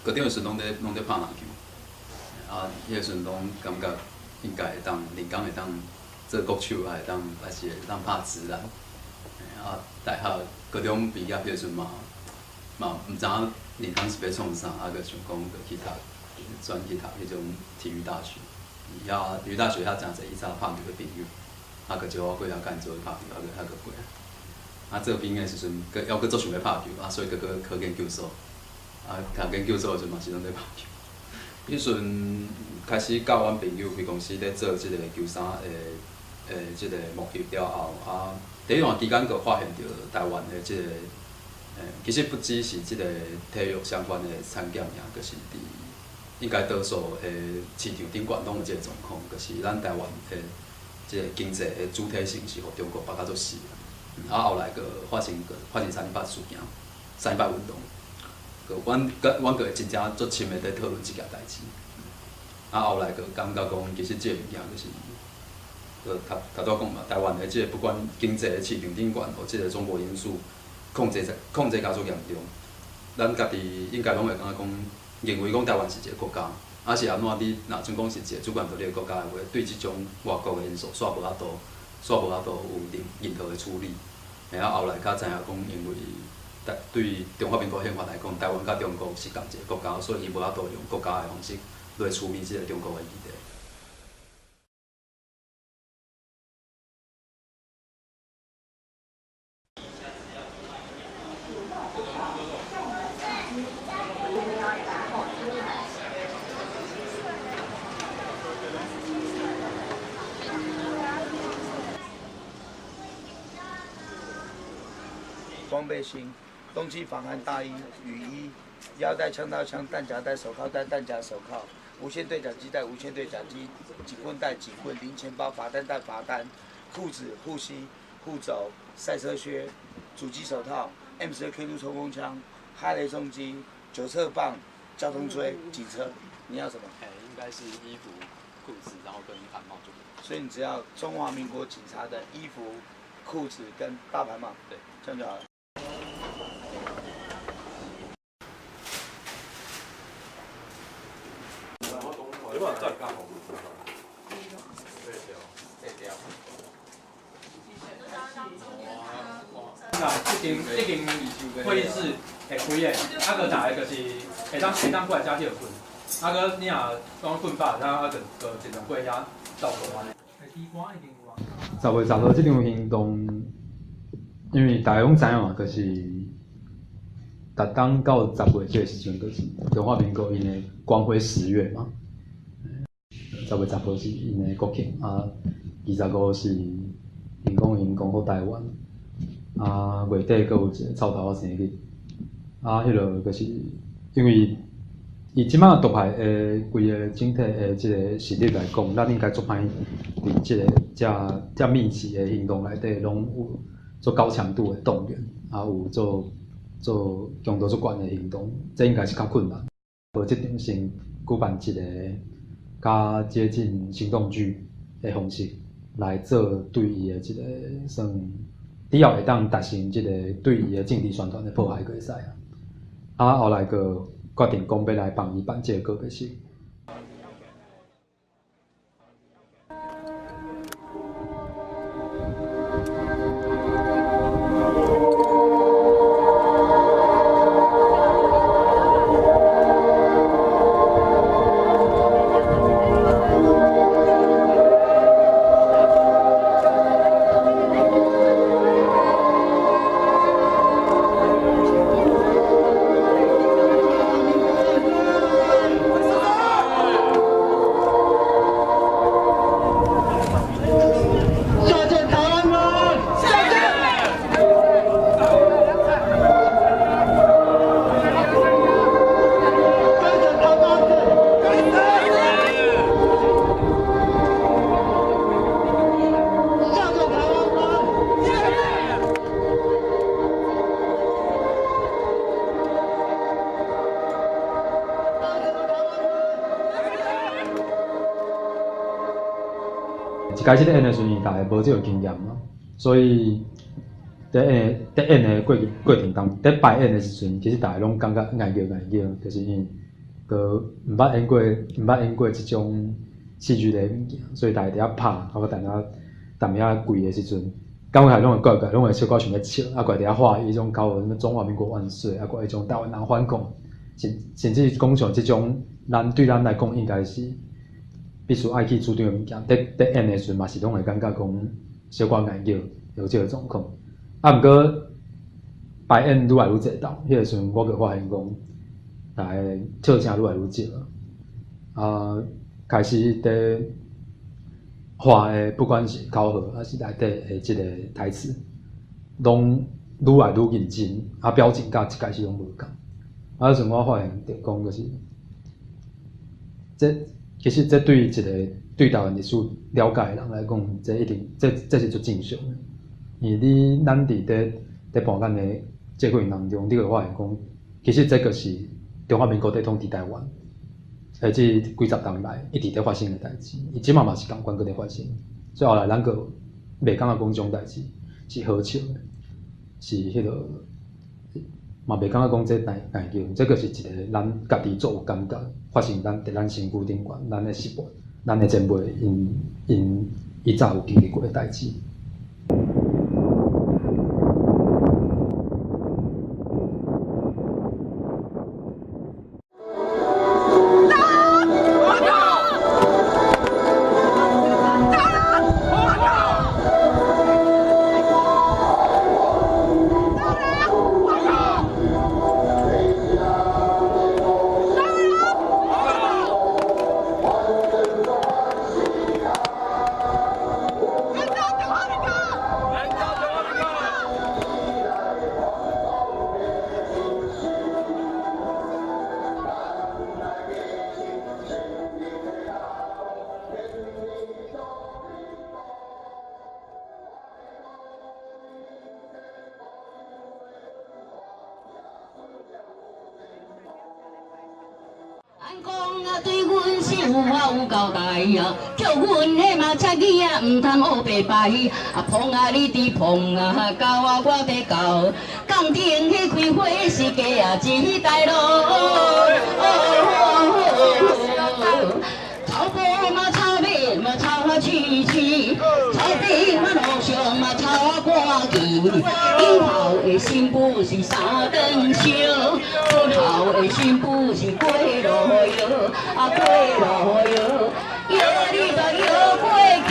高中的时阵拢咧拍籃球，啊，彼个时阵拢感覺應該會當練工會當做國手，還會當還是會當拍職籃。啊，大學、高中畢業彼個時陣嘛，嘛毋知影練工是欲創啥，啊，閣想講閣去讀，轉去讀彼種體育大學。遐體育大學遐誠濟以早拍球的朋友，啊，閣招我過遐佮𪜶做伙拍球，啊，閣遐閣過來。啊，做兵的時陣，閣猶閣足想欲拍球，啊，所以閣閣考研究所。啊，讀研究所的時陣嘛是攏咧拍球。彼時陣開始佮阮朋友開公司咧做這個球衫的這個募集了後，啊，佇彼段期間閣發現著台灣的這個，其實不只是這個體育相關的產業爾，就是佇應該多數的市場頂懸攏有這個狀況，就是咱台灣的這個經濟的主體性是予中國縛甲足死。啊，後來閣發生3·18事件，3·18運動，閣阮閣阮閣會真正足深的佇討論這件代誌。啊，後來閣感覺講，其實這個物件就是，閣頭頭拄仔講嘛，台灣的這個不管經濟的市場頂懸，予這個中國因素控制控制甲足嚴重。咱家己應該攏會感覺講，認為講台灣是一個國家，啊是按怎你若準講是一個主權獨立的國家的話，對這種外國的因素煞無法度，煞無法度有任任何的處理。然後後來才知影講，因為台對中華民國憲法來講，台灣佮中國是仝一個國家，所以伊無法度用國家的方式來處理這個中國的議題。裝備心、冬季防寒大衣、雨衣、腰帶、槍刀槍、彈夾帶、手銬帶、彈夾手銬、無線對講機帶、無線對講機、警棍帶、警棍、零錢包、罰單帶、罰單、褲子、護膝、護肘、賽車靴、主機手套、M12 K2 衝鋒槍、哈雷重機、九測棒、交通錐、警車，你要什麼？欸，應該是衣服、褲子，然後跟寒帽就可以。所以你只要中華民國警察的衣服、褲子跟大盤帽，對，這樣就好了。那這間會議室會開的，啊，閣逐个就是會當過來遮歇睏，啊，閣你若講睏飽，啊，就就盡量過遐照顧按呢。10月10號這場行動，因為大家攏知影嘛，就是逐冬到十月這個時陣，就是中華民國𪜶的光輝十月嘛。10月10號是𪜶的國慶，啊，25是𪜶講𪜶光復台灣，啊，月底閣有一個臭頭仔生日，啊，彼落就是因為以這擺獨派的規个整體的這個實力來講，咱應該足歹佇這個遮遮密集的行動內底，攏有做高強度的動員，啊，有做做強度足懸的行動，這應該是較困難。無這場先舉辦一個較接近行動劇的方式來做對伊的這個算，只要會當達成這個對伊的政治宣傳的破壞，就會使啊。啊，後來閣決定講欲來幫伊辦這個告別式。一開始咧演的時陣，大家無這個經驗嘛，所以佇演佇演的過過程當，佇排演的時陣，其實大家攏感覺礙叫礙叫，就是因為閣毋捌演過這種戲劇的物件，所以逐家佇遐拍，啊，閣淡仔淡仔跪的時陣，感覺攏會怪怪，攏會小可想欲笑，啊，閣佇遐喊彼種口號，啥物中華民國萬歲，啊，閣彼種台灣人反共，甚至講像這種，咱對咱來講應該是必須愛去主張的物件，佇演的時陣嘛是攏會感覺講小可礙叫，有這个狀況。啊，毋過排演愈來愈濟道，彼个時陣我閣發現講，逐家笑聲愈來愈少啊，開始佇喊的，不管是口號，還是內底的這个台詞，攏愈來愈認真，啊，表情佮一開始攏無仝。啊，彼陣我發現著講，就是這其實這對一个對台灣歷史了解的人來講，這一定這是足正常的。因為你咱佇盤咱的這過程當中，你會發現講，其實這就是中華民國佇統治台灣，這幾十年來一直佇發生的代誌，伊這馬嘛是仝款閣佇發生。所以後來咱閣袂感覺講這種代誌是好笑的，是彼个嘛袂感覺講這代誌，這閣是一个咱家己足有感覺，發生咱佇咱身軀頂懸，咱的失敗，咱的前輩𪜶以早有經歷過的代誌。按講啊，對阮師傅我有交代啊，叫阮彼馬車仔毋通烏白擺啊，碰啊你佇碰啊，狗啊我佇狗，江頂彼開花是假啊一大路。草坡嘛草尾嘛草啊刺刺，草頂嘛路上嘛草啊趕去，有孝的新婦是三頓燒，不孝的新婦是過路藥，啊過路藥，藥你就藥過橋。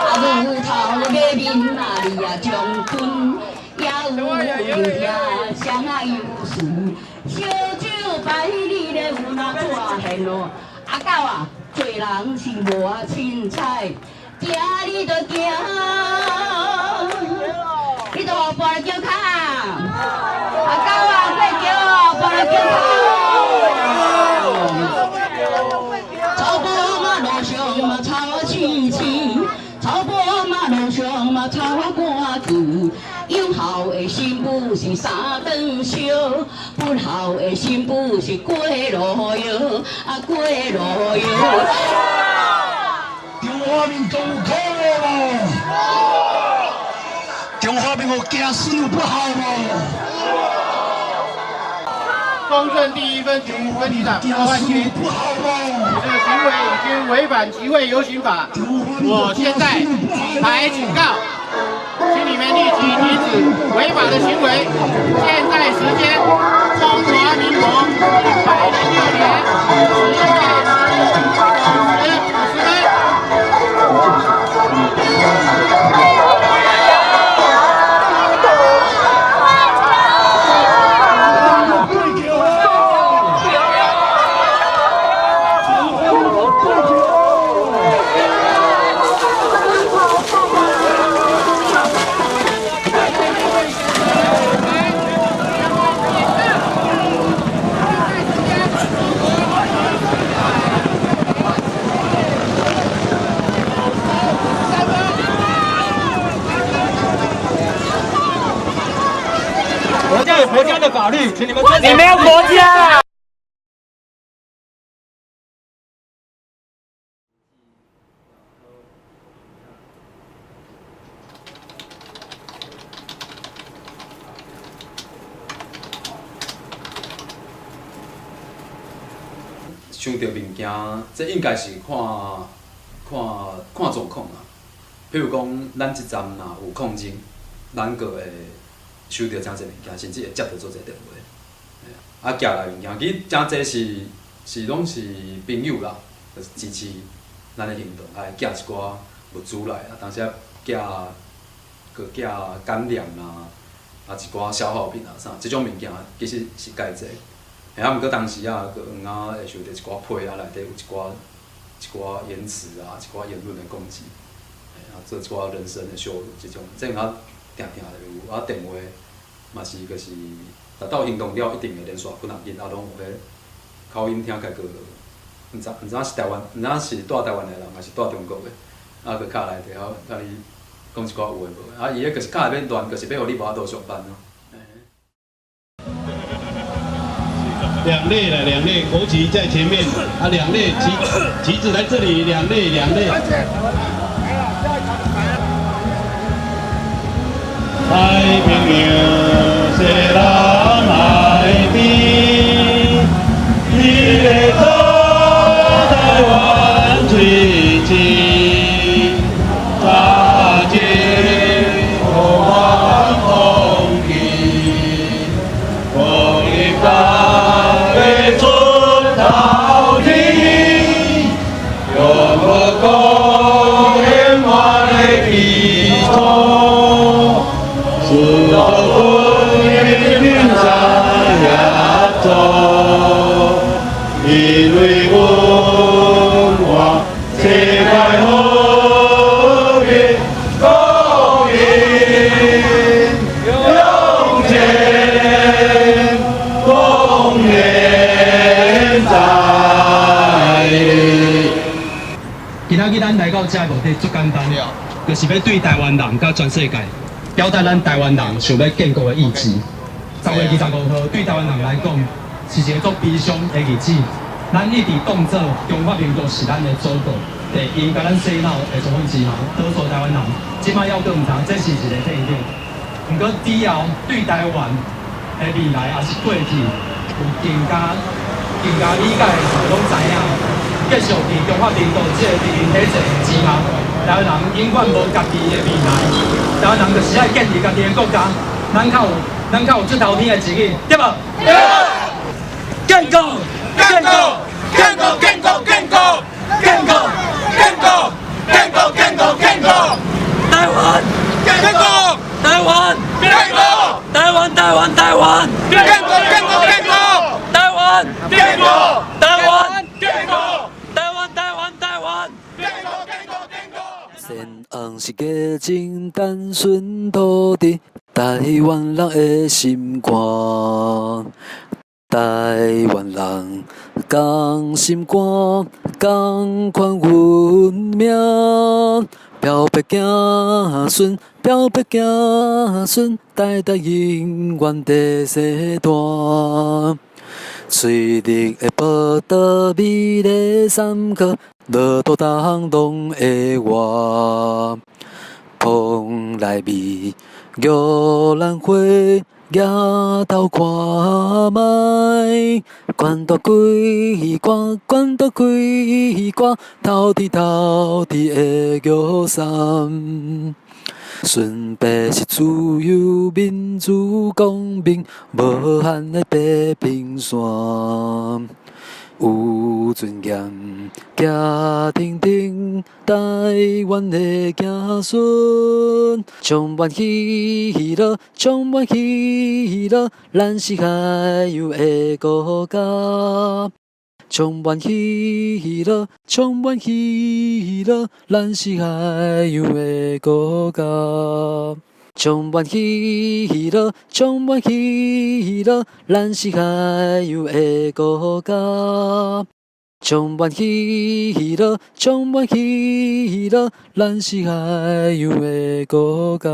啊牛頭馬面啊你啊將軍，也有兄啥有事，燒酒拜你咧有哪怎現咯？阿狗啊，做人是無凊彩，行你就行，你就予搬來橋跤。阿狗啊，過橋哦，搬來橋跤。草坡嘛路上嘛草刺刺，草坡嘛路上嘛草趕去。有孝的新婦是三頓燒，不孝的新婦是過路藥，啊過路藥。中華民國有好無？中華民國驚死有不好無？中正第一分局分局長郭萬清，不好無？你這個行為已經違反集會遊行法，我現在舉牌警告，請你們立即停止違法的行為。現在時間中華民國106年10月10時50分。國家有國家的法律，請你們尊重。你沒有國家。收著物件，這應該是看看看狀況啦。譬如講，咱這站若有抗爭，咱閣會收著誠濟物件，甚至會接著足濟電話。啊，寄來物件，其實誠濟是是攏是朋友啦，就是支持咱的行動，啊，會寄一寡物資來，啊，當時仔寄閣寄乾糧啦，啊，一寡消耗品啊啥，這種物件其實是較濟。啊，毋過當時啊，閣有影會收著一寡批啊，內底有一寡一寡言辭啊，一寡言論的攻擊，啊，做一寡人身的羞辱，這種，這有影定定會有。啊，電話嘛是就是，達到行動了一定會連續幾若日，啊，攏有彼口音聽起來閣毋知毋知影是台灣，毋知影是蹛台灣的人，抑是蹛中國的，啊，閣敲來佇遐共你講一寡有的無的，啊，伊彼就是敲來欲亂，就是欲予你無法度上班咯。兩列了，兩列，國旗在前面，啊，兩列旗旗子在這裡，兩列兩列。太平洋西南海邊，一個祖台灣水青，扎進河灣風景，國民黨的出頭天，永不講演完的基礎，是老軍的山協助，因為文化世界和平國民永前共現在。今仔日咱來到這目的足簡單，就是欲對台灣人佮全世界表達咱台灣人想欲建國的意志。10月25號對台灣人來講是一個足悲傷的日子。咱一直當做中華民國是咱的祖國，佇𪜶共咱洗腦的狀況之下，多數台灣人這擺猶閣毋知這是一個騙局。毋過只要對台灣的未來抑是過去有更加更加理解的時候，攏知影，繼續佇中華民國這個殖民體制之下，台灣人永遠無家己的未來。台灣人就是愛建立家己的國家，咱較有出頭天的日子，對無？對。建國，建國，建國，建國，建國，建國，建國，建國，建國，建國。台灣，建國，台灣，建國，台灣，台灣，台灣，建國，建國，建國，台灣，建國，台灣，建國，台灣，台灣，台灣，建國，建國，建國。鮮紅是激情單純土地，台灣人的心肝。台灣人仝心肝，仝款運命。飄泊子孫，飄泊子孫，代代永遠地世代。翠綠的寶島，美麗山河，樂土東攏會活。風來美，玉蘭花，舉頭看覓，懸大開歌，懸大開歌，透天透天的玉山。純白是自由民主光明，無限的地平線。有尊嚴，行挺挺，台灣的子孫，充滿喜樂，充滿喜樂，咱是海洋的國家。充滿喜樂，充滿喜樂，咱是海洋的國家。充滿喜樂，充滿喜樂，咱是海洋的國家。充滿喜樂，充滿喜樂，咱是海洋的國家。